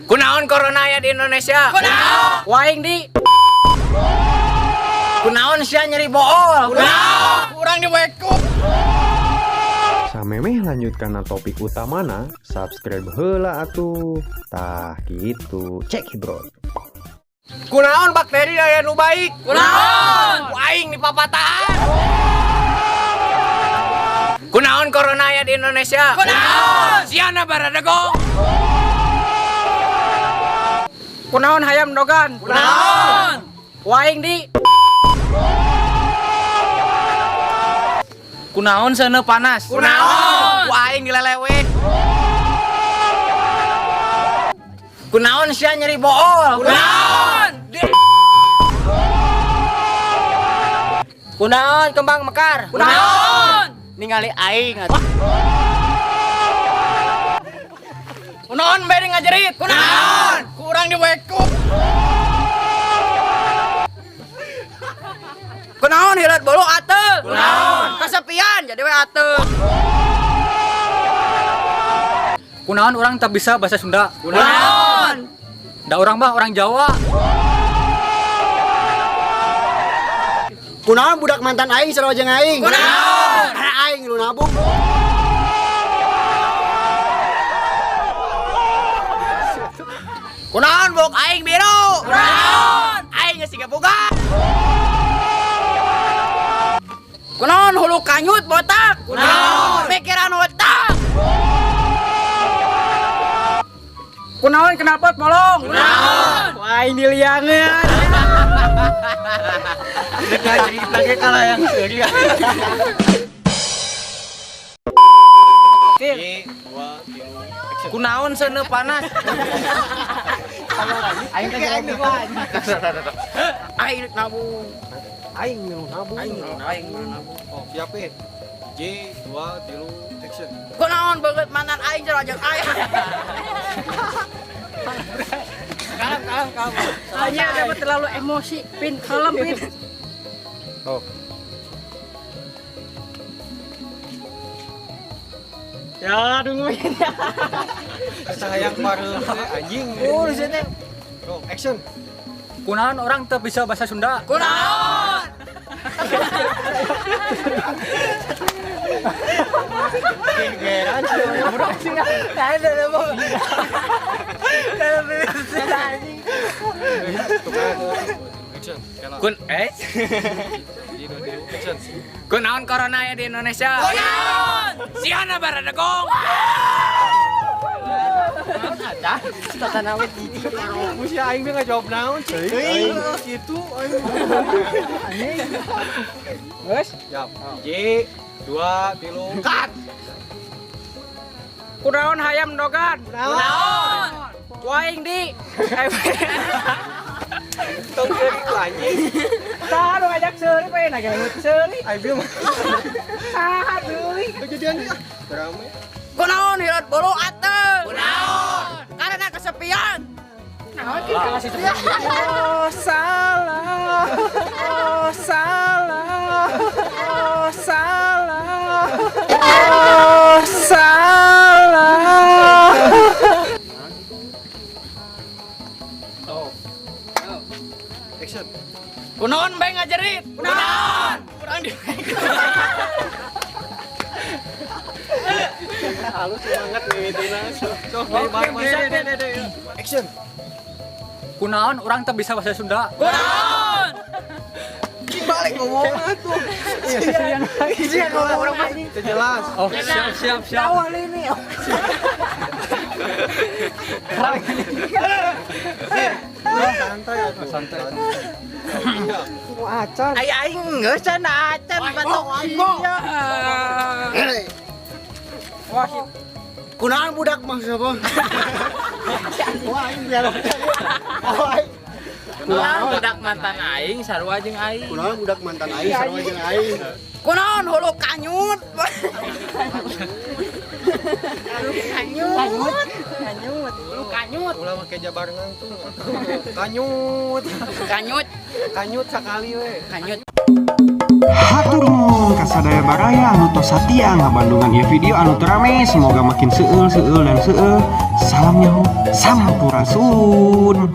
Kunaon corona aya di Indonesia? Kunaon? Ku aing di. Kunaon sia nyeri bool? Kunaon? Kurang di weku. Samemeh lanjut kana topik utamana, subscribe heula atuh. Tah gitu, cek bro. Kunaon bakteri aya nu baik? Kunaon? Ku aing dipapatahan. Kunaon corona aya di Indonesia? Kunaon? Siana baradegong. Kunaon hayam dogan? Kunaon? Ku aing di. Kunaon seuneu panas? Kunaon? Ku aing dilelewek. Kunaon sia nyeri bool? Kunaon? Kunaon kembang mekar? Kunaon? Ningali aing atuh. Kunaon beri ngajerit? Kunaon? Kurang di weku. Kunaon hilat bolu ate? Kunaon? Kesepian jadi we ate. Kunaon orang tak bisa bahasa Sunda? Kunaon? Da orang mah orang Jawa. Kunaon budak mantan aing sarua jeung aing? Kunaon? Karena aing lu nabung. Kunaon bok aing biru? Kunaon? Aing geus siga boga. Kunaon hulu kanyut botak? Kunaon? Pikiran otak. Kunaon knalpot bolong? Kunaon? Ku aing diliangan. Cerita ge kalah yang seuri. Kunaon seuneu panas? Aing teh Aing rek nabung. aing nu nabung. Aing nabung. Oh, siap eh. J, 2, 3, action. Kunaon beungeut mantan aing sarua jeung aing. Kalem kalem kalem. Soalnya ada terlalu emosi, Pin. Kalem, Pin. Oh. Ya nungguin ya. Sayang pareuh teh anjing. Oh, di sini. Oh, action. Kunaon orang tak bisa bahasa Sunda? Kunaon? Gegeran sih. Action. Kela. Kun eh J, 2, 3, action. Kunaon corona aya di Indonesia? Kunaon? Siana baradegong. Musia aing teh ngajawab naon cing. Teuing kitu aing. Geus. Siap. J, 2, 3, cut. Kunaon hayam dogan? Kunaon? Ku aing di. Tong seuri ku anjing. Saha nu ngajak seuri we na geus seuri. Aing mah. Saha deui? Kejadian ah. Rame. Kunaon hilat bolu ate? Kunaon? Karena kesepian. Oh salah. Oh salah. Oh salah. Oh salah. Oh. Action. Kunaon bae ngajerit? Kunaon? Kurang di Halus semangat mimitina. Sok, bye bye. Action. Kunaon orang tak bisa bahasa Sunda? Kunaon? Balik ngomong tuh. Iya, ngomong orang mah. Teu jelas. Oh siap siap siap. Santai atuh. Santai. Ai aing geus cenah acan batok iya. Wah, kunaon budak mah siapa? Wah, aing biar. Wah, aing. Kunaon budak mantan aing sarua jeung aing. Kunaon budak mantan aing sarua jeung aing. Kunaon hulu kanyut? Kanyut. Kanyut. Hulu kanyut. Ulah make jabarengan tuh. Kanyut. Kanyut. Kanyut sakali we. Kanyut. Hatur nuhun ka sadaya baraya anu tos satia ngabandungan ieu video anu terame. Semoga makin seueul, seueul, dan seueul. Salam nyaho, sampurasun.